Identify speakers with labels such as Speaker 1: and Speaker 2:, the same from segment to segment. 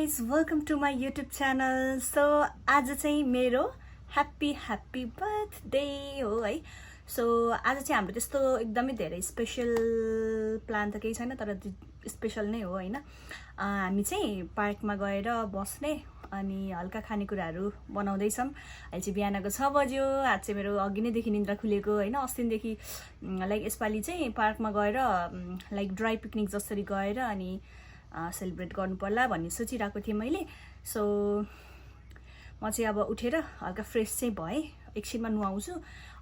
Speaker 1: guys, welcome to my YouTube channel. So आज चाहिँ मेरो happy birthday हो है. So आज चाहिँ हाम्रो त्यस्तो एकदमै धेरै स्पेशल प्लान त केही छैन तर स्पेशल नै हो हैन. हामी चाहिँ पार्कमा गएर बस्ने अनि हल्का खानेकुराहरू बनाउँदै छौं. अहिले चाहिँ बिहानको 6 बज्यो. आज चाहिँ मेरो अघि नै देखि निन्द्रा खुलेको हैन. अस्तिदेखि लाइक यसपाली चाहिँ पार्कमा गएर लाइक ड्राई पिकनिक जसरी गएर अनि सेलिब्रेट गर्नु पर्ला भन्ने सोचिरहेको थिएँ मैले. सो म चाहिँ अब उठेर हल्का फ्रेश चाहिँ भएँ. एकछिनमा नुहाउँछु.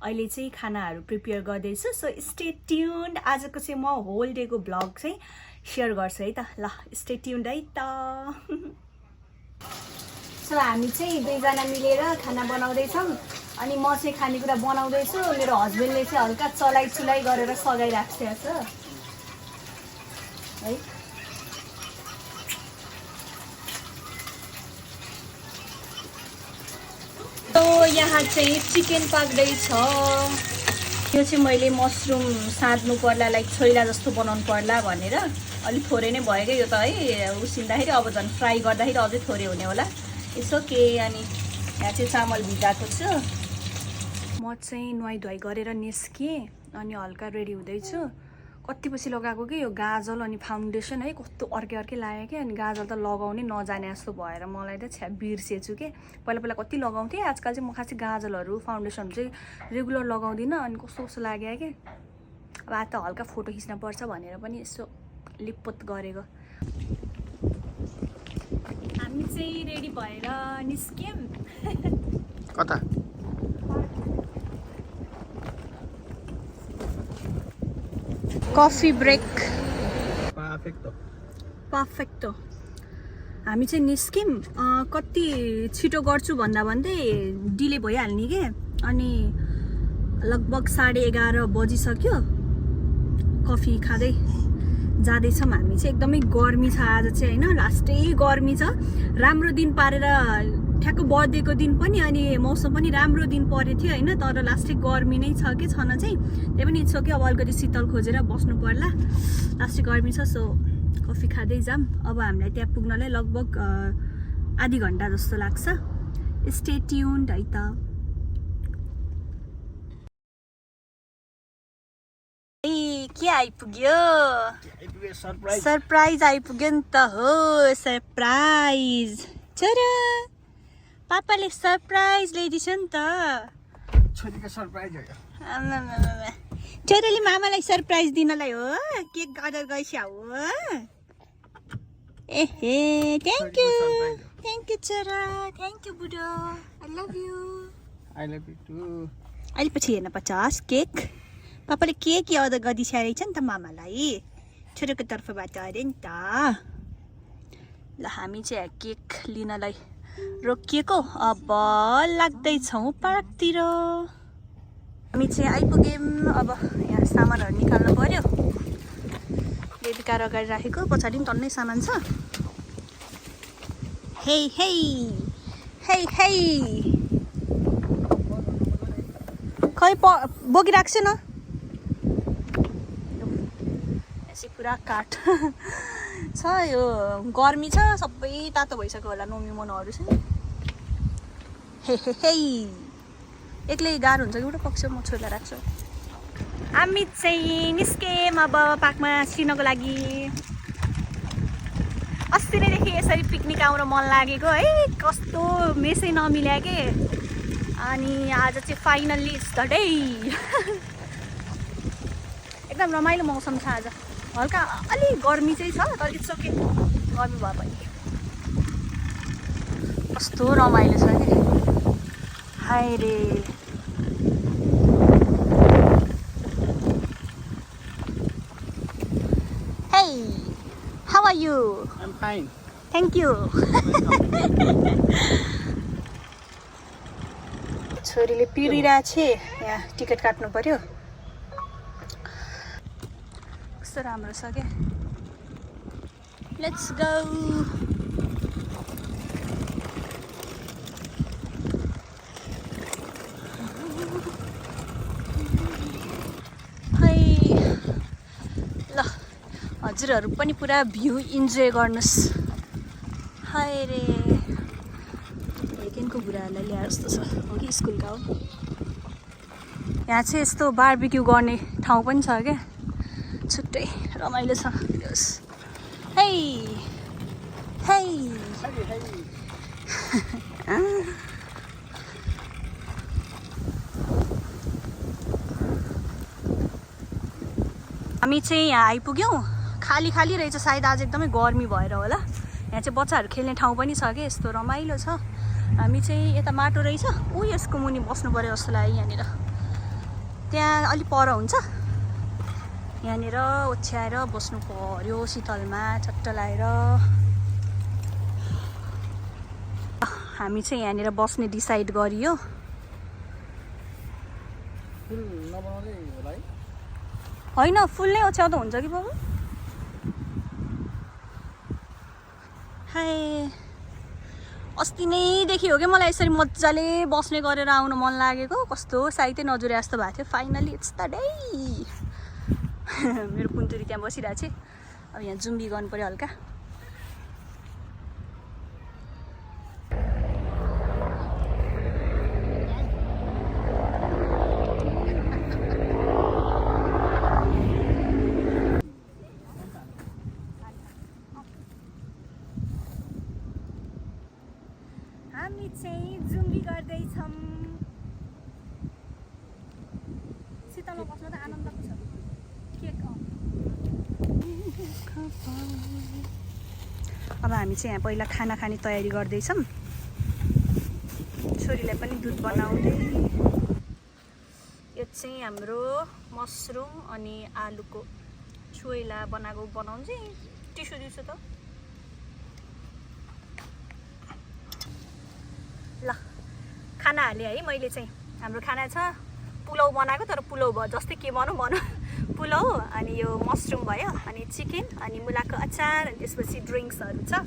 Speaker 1: अहिले चाहिँ खानाहरू प्रिपेयर गर्दैछु. So stay tuned. आजको चाहिँ म होल डे को ब्लग चाहिँ शेयर गर्छु है त. ल स्टे ट्युन्ड है त. सो हामी चाहिँ दुईजना मिलेर खाना बनाउँदैछौँ अनि म चाहिँ खानेकुरा बनाउँदैछु. मेरो हस्बेन्डले चाहिँ हल्का चलाइ गरेर सगाइराख्छ है. तो यहाँ चाहिँ चिकन पाक्दैछ. यो चाहिँ मैले मसरुम साध्नु पर्ला लाइक छोइला जस्तो बनाउनु पर्ला भनेर अलि थोरै नै भयो के यो त है. उसिन्दाखेरि अब झन् फ्राई गर्दाखेरि अझै थोरै हुने होला. यसो के अनि यहाँ चाहिँ चामल भिजाएको छु. म चाहिँ नुहाई धुवाई गरेर निस्केँ अनि हल्का रेडी हुँदैछु. कति पछि लगाएको कि यो गाजल अनि फाउन्डेसन है कस्तो अर्कै लाग्यो कि. अनि गाजल त लगाउनै नजाने जस्तो भएर मलाई त छ्या बिर्सेछु के. पहिला कति लगाउँथेँ. आजकल चाहिँ म खासै गाजलहरू फाउन्डेसनहरू चाहिँ रेगुलर लगाउँदिनँ अनि कस्तो लाग्यो कि. अब आज त हल्का फोटो खिच्न पर्छ भनेर पनि यसो लिपपोत गरेको. हामी चाहिँ रेडी भएर निस्क्यौँ.
Speaker 2: कता
Speaker 1: कफी ब्रेक.
Speaker 2: पर्फेक्टो.
Speaker 1: हामी चाहिँ निस्क्यौँ. कति छिटो गर्छु भन्दै डिले भइहाल्ने के. अनि लगभग 11:30 बजिसक्यो. कफी खाँदै जाँदैछौँ हामी चाहिँ. एकदमै गर्मी छ आज चाहिँ हैन. लास्टै गर्मी छ. राम्रो दिन पारेर ठ्याक्क बर्थडेको दिन पनि अनि मौसम पनि राम्रो दिन परेको थियो हैन. तर लास्टै गर्मी नै छ के छन चाहिँ. त्यही पनि इच्छो कि अब अलिकति शीतल खोजेर बस्नु पर्ला. लास्टै गर्मी छ. सो कफी खाँदै जाम. अब हामीलाई त्यहाँ पुग्नलाई लगभग आधी घन्टा जस्तो लाग्छ. स्टे ट्युन्ड है त. के आइपुग्यो. सरप्राइज आइपुग्यो नि त हो. सरप्राइज चरा पापाले सरप्राइज ल्याइदिन्छ नि त.
Speaker 2: छोरीको सरप्राइज हो यो.
Speaker 1: छोरीले मामालाई सरप्राइज दिनलाई हो. केक अर्डर गरिछ हो. एहे थ्याङ्क यू छोरा. थ्याङ्क यू बुढो. I love you.
Speaker 2: I love you too.
Speaker 1: अहिले पछि हेर्न पर्छ केक. पापाले केक अर्डर गरिदिएको रहेछ नि त मामालाई. छोरीको तर्फबाट अरे नि त. ल हामी चाहिँ केक लिनलाई रोकिएको. अब लाग्दैछौँ पार्कतिर. हामी चाहिँ आइपुग्यौँ. अब यहाँ सामानहरू निकाल्नु पर्यो. बेबी कार अगाडि राखेको. पछाडि पनि टन्नै सामान छ. हे खै बोकिराख्छ न. यसै पुरा काठ छ. यो गर्मी छ. सबै तातो भइसक्यो होला नोमिमोनहरू चाहिँ. हे एक्लै गाह्रो हुन्छ कि एउटा पक्ष. म छोरीलाई राख्छु. हामी चाहिँ निस्क्यौँ अब पार्कमा छिर्नको लागि. अस्ति नैदेखि यसरी पिकनिक आउन मन लागेको है. कस्तो मेसै नमिल्या के. अनि आज चाहिँ फाइनल्ली इट्स द डे. एकदम रमाइलो मौसम छ आज. हल्का अलि गर्मी चाहिँ छ तर इट्स ओके. गर्मी भए पनि कस्तो रमाइलो छ कि. हाय रे. Hey, how are you?
Speaker 2: I'm fine.
Speaker 1: Thank you. छोरीले पिरिरहेछ. यहाँ टिकट काट्नु पर्यो. कस्तो राम्रो छ के. Let's go. हजुरहरू पनि पुरा भ्यू इन्जोय गर्नुस्. हाय रे लेकिनको बुढाहरूलाई ल्याएर जस्तो छ हो कि स्कुलका हो यहाँ चाहिँ यस्तो बारबिक्यू गर्ने ठाउँ पनि छ क्या छुट्टै रमाइलो छ है है हामी चाहिँ यहाँ आइपुग्यौँ खाली खाली रहेछ सायद आज एकदमै गर्मी भएर होला यहाँ चाहिँ बच्चाहरू खेल्ने ठाउँ पनि छ क्या यस्तो रमाइलो छ हामी चाहिँ यता माटो रहेछ ऊ यसको मुनि बस्नु पऱ्यो जस्तो लाग्यो यहाँनिर त्यहाँ अलिक पर हुन्छ यहाँनिर ओछ्याएर बस्नु पर्यो शीतलमा चट्ट लाएर हामी चाहिँ यहाँनिर बस्ने डिसाइड गरियो होइन फुल नै ओछ्याउँदा हुन्छ कि बाबु हाय अस्ति नैदेखि हो क्या मलाई यसरी मजाले बस्ने गरेर आउनु मन लागेको कस्तो साइतै नजुरे जस्तो भएको थियो फाइनली इट्स द डे मेरो पुन्तुरी त्यहाँ बसिरहेको छ अब यहाँ जुम्बी गर्नु पऱ्यो हल्का हामी चाहिँ जुम्बी गर्दैछौँ शीतलमा बस्न त आनन्दको छ अब हामी चाहिँ यहाँ पहिला खाना खाने तयारी गर्दैछौँ छोरीलाई पनि दुध बनाउँदै यो चाहिँ हाम्रो मसरुम अनि आलुको छोइला बनाउँछ टिस्यु दिउँछु त ल खाना हालेँ है मैले चाहिँ हाम्रो खाना छ पुलाउ बनाएको तर पुलाउ भयो जस्तै के भनौँ पुलाउ अनि यो मसरुम भयो अनि चिकन अनि मुलाको अचार अनि त्यसपछि ड्रिङ्क्सहरू छ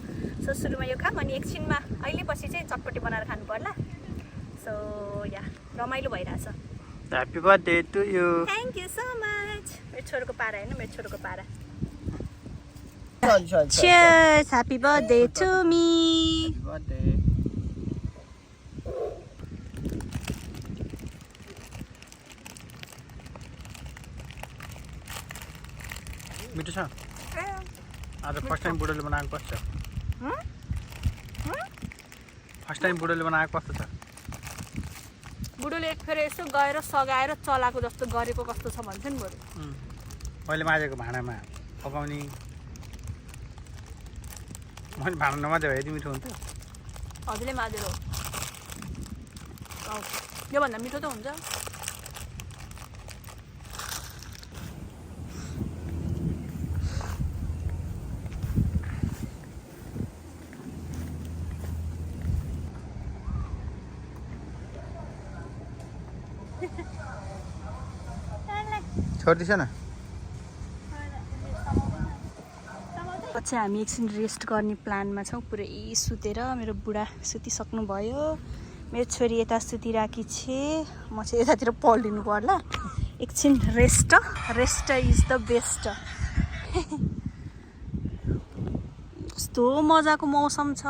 Speaker 1: सो सुरुमा यो खाम अनि एकछिनमा अहिले पछि चाहिँ चटपटी बनाएर खानु पर्ला सो या रमाइलो भइरहेछ
Speaker 2: happy birthday to you
Speaker 1: thank you so much मेरो छोरोको पारा होइन मेरो छोरोको पारा Cheers! Happy birthday to me!
Speaker 2: Happy birthday. मिठो छ आज फर्स्ट टाइम बुढोले बनाएको कस्तो छ फर्स्ट टाइम बुढोले बनाएको कस्तो छ
Speaker 1: बुढोले एक फेरि यसो गएर सगाएर चलाएको जस्तो गरेको कस्तो छ भन्छ नि बरु
Speaker 2: मैले माझेको भाँडामा पकाउने मैले भाँडा नमाझे भए यति मिठो हुन्थ्यो
Speaker 1: हजुरले माझेर हो योभन्दा मिठो त हुन्छ
Speaker 2: छोडिदिन्छ न
Speaker 1: पछि हामी एकछिन रेस्ट गर्ने प्लानमा छौँ पुरै सुतेर मेरो बुढा सुतिसक्नु भयो मेरो छोरी यता सुतिराखी छे म चाहिँ यतातिर पल्टिनु पर्ला एकछिन रेस्ट इज द बेस्ट कस्तो मजाको मौसम छ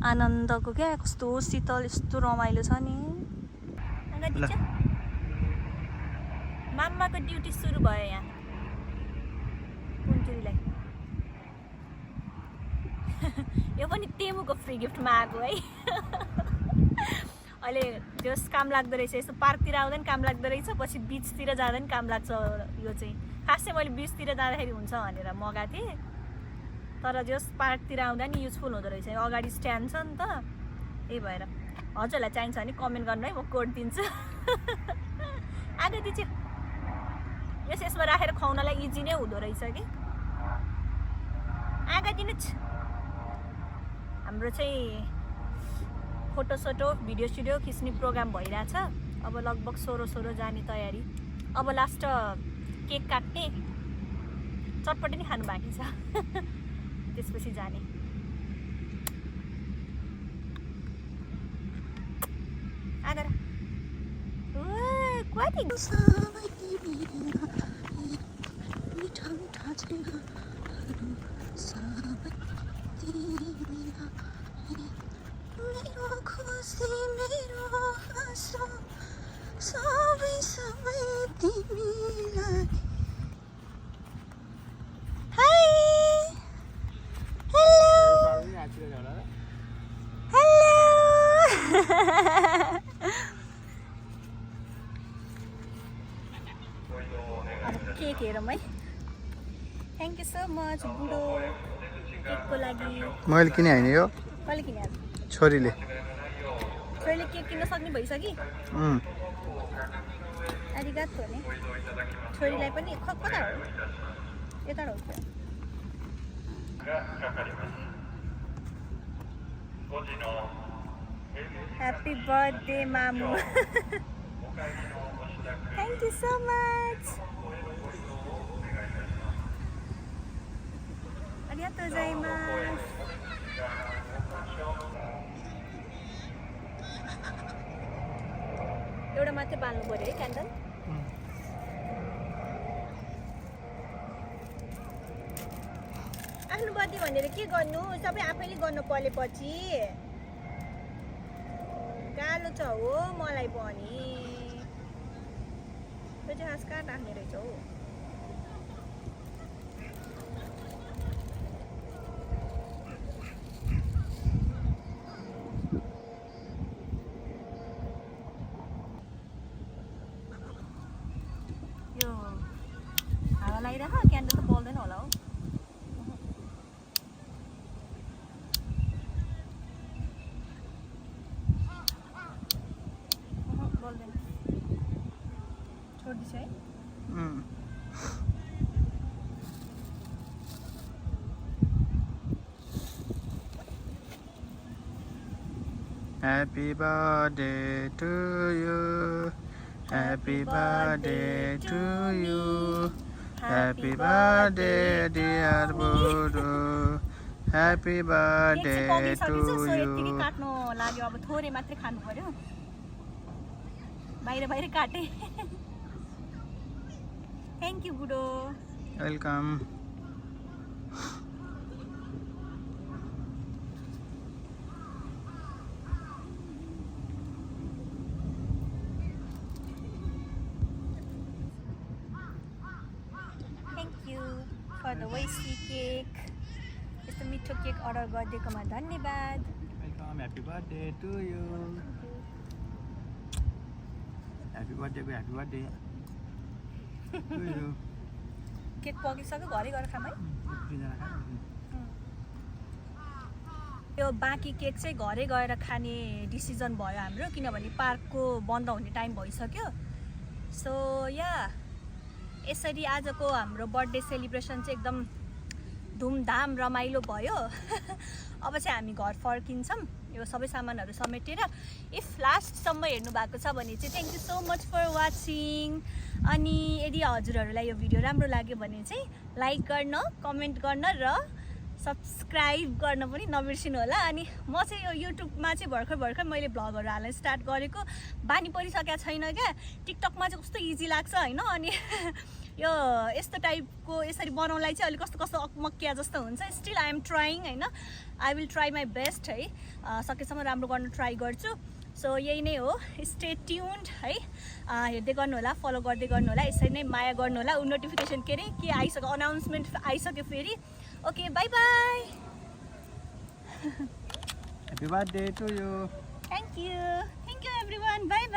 Speaker 1: आनन्दको क्या कस्तो शीतल यस्तो रमाइलो छ नि मामाको ड्युटी सुरु भयो यहाँ पुन्तुरीलाई यो पनि टेमुको फ्री गिफ्टमा आएको है अहिले जस काम लाग्दो रहेछ यसो पार्कतिर आउँदा पनि काम लाग्दो रहेछ पछि बिचतिर जाँदा पनि काम लाग्छ यो चाहिँ खास चाहिँ मैले बिचतिर जाँदाखेरि हुन्छ भनेर मगाएको थिएँ तर जस पार्कतिर आउँदा नि युजफुल हुँदो रहेछ अगाडि स्ट्यान्ड छ नि त त्यही भएर हजुरलाई चाहिन्छ भने कमेन्ट गर्नु है म कोड दिन्छु आगे दिन्छु यसमा राखेर खुवाउनलाई इजी नै हुँदो रहेछ कि आगा दिनुहोस् हाम्रो चाहिँ फोटोसोटो भिडियो खिच्ने प्रोग्राम भइरहेछ अब लगभग 16 जाने तयारी अब लास्ट केक काट्ने चटपटी नै खानु बाँकी छ त्यसपछि जाने आगर कति मेरो खुसी मेरो आँसु सबै सबै तिमीलाई हाय हेलो केक हेरौँ है थ्याङ्क यू सो मच बुढो केकको लागि
Speaker 2: मैले किने होइन यो
Speaker 1: कहिले किने आज
Speaker 2: छोरीले
Speaker 1: छोरीले केक किन्न सक्ने भइसक्यो आरिगातो नि छोरीलाई पनि कता हो यता हो ह्याप्पी बर्थडे मामु थ्याङ्क यू सो मच आरिगातो गोजाइमास एउटा मात्रै बाल्नु पर्यो है क्यान्डल आफ्नो बर्थडे भनेर के गर्नु सबै आफैले गर्नु परेपछि गाह्रो छ हो मलाई पनि त्यो चाहिँ खास कहाँ राख्ने रहेछ हौ यो हावा लगाइराख क्यान्डल त बल्दैन होला हौ बल्दैन छोडिदिन्छ है
Speaker 2: Happy birthday to you. Happy birthday to you. Happy birthday dear Budu. Happy birthday to you.
Speaker 1: काट्नु लाग्यो अब थोरै मात्रै खानु पर्यो बाहिर काटे थ्याङ्क यू बुढो
Speaker 2: Welcome.
Speaker 1: for the Wasty cake. यस्तो मिठो केक अर्डर गरिदिएकोमा धन्यवाद.
Speaker 2: Welcome, happy birthday to you. Happy birthday to you.
Speaker 1: Cake पकिसक्यो घरै गएर खाम है. यो बाँकी केक चाहिँ घरै गएर खाने डिसिजन भयो हाम्रो किनभने पार्कको बन्द हुने टाइम भइसक्यो. सो या यसरी आजको हाम्रो बर्थडे सेलिब्रेसन चाहिँ एकदम धुमधाम रमाइलो भयो. अब चाहिँ हामी घर फर्किन्छौँ यो सबै सामानहरू समेटेर. इफ लास्टसम्म हेर्नु भएको छ भने चाहिँ thank you so much for watching. अनि यदि हजुरहरूलाई यो भिडियो राम्रो लाग्यो भने चाहिँ लाइक गर्न, कमेन्ट गर्न र सब्सक्राइब गर्न पनि नबिर्सिनु होला. अनि म चाहिँ यो युट्युबमा चाहिँ भर्खर मैले भ्लगहरू हाल्न स्टार्ट गरेको. बानी परिसकेको छैन क्या. टिकटकमा चाहिँ कस्तो इजी लाग्छ होइन. अनि यो यस्तो टाइपको यसरी बनाउनलाई चाहिँ अलिक कस्तो अकमक्किया जस्तो हुन्छ. स्टिल आई एम ट्राइङ होइन. I will try my best है. सकेसम्म राम्रो गर्न ट्राई गर्छु. सो यही नै हो. स्टे ट्युन्ड है. हेर्दै गर्नु होला, फलो गर्दै गर्नु होला. यसरी नै माया गर्नु होला. नोटिफिकेसन के आइसक्यो, अनाउन्समेन्ट आइसक्यो फेरि. Okay, bye-bye.
Speaker 2: Happy birthday to you.
Speaker 1: Thank you. Thank you everyone. Bye-bye.